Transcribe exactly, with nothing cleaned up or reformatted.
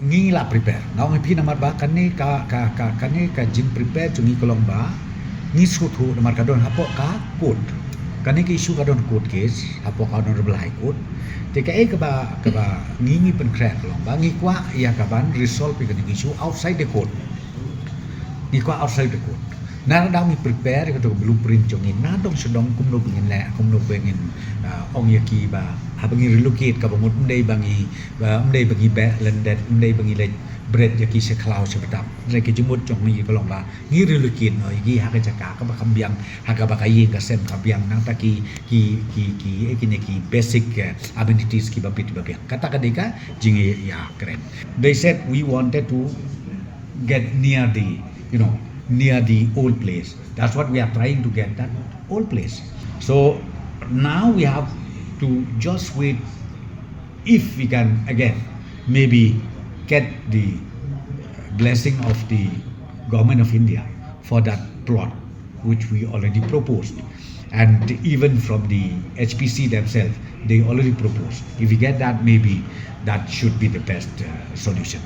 Ngi la prepare. Nga ong ïa phi namar ba kane ka, ka, ka, kane ka jing prepare jong ngi ka long ba ngi sngewthuh namar ka don hapoh ka court. Kane ka issue ka don court case hapoh ka Honorable High Court. Te kaei kaba, kaba ngi, ngi pynkhreh ka long ba ngi kwah ïa ka ban resolve ïa kane ka issue outside the court. Ngi kwah outside the court. Na ka daw ngi prepare ïa kato ka blueprint jong ngi na dong sha dong kumno ba ngin leh, kumno ba ngin, ah, ong ïa ki ba haba ngi relocate kaba mut ym dei ba ngi, ba ym dei ba ngi beh lyndet, ym dei ba ngi leit bret ïa ki sha khlaw sha btap. Hynrei ka jingmut jong ngi ka long ba ngi relocate noh ïa ki ha ka jaka kaba kham biang, ha kaba ka ïing ka sem ka biang, nangta ki, ki, ki, ki, eh, kine ki basic, eh, amenities kiba bit ba biang. Kata ka dei ka jingïakren. They said we wanted to get near the, you know, near the old place. That's what we are trying to get, that old place. So now we have to just wait if we can again maybe get the blessing of the Government of India for that plot which we already proposed. And even from the H P C themselves, they already proposed. If we get that, maybe that should be the best, uh, solution.